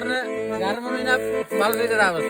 Дусларны гармун уйнап бал җыйдырабыз.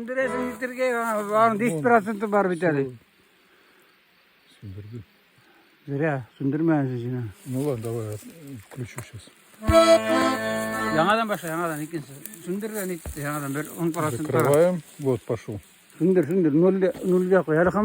Сүндерәсең итергә, аның 10% бар бит әле. Сүндерде. Зря, сүндермәгәнсең син. Ну ладно, давай включу сейчас. Яңадан башла, яңадан икенче. Сүндер дә нит, яңадан бер 10% бар. Закрываем. Вот, пошел. Сүндер, сүндер, нольгә, нольгә куй. Әле һаман.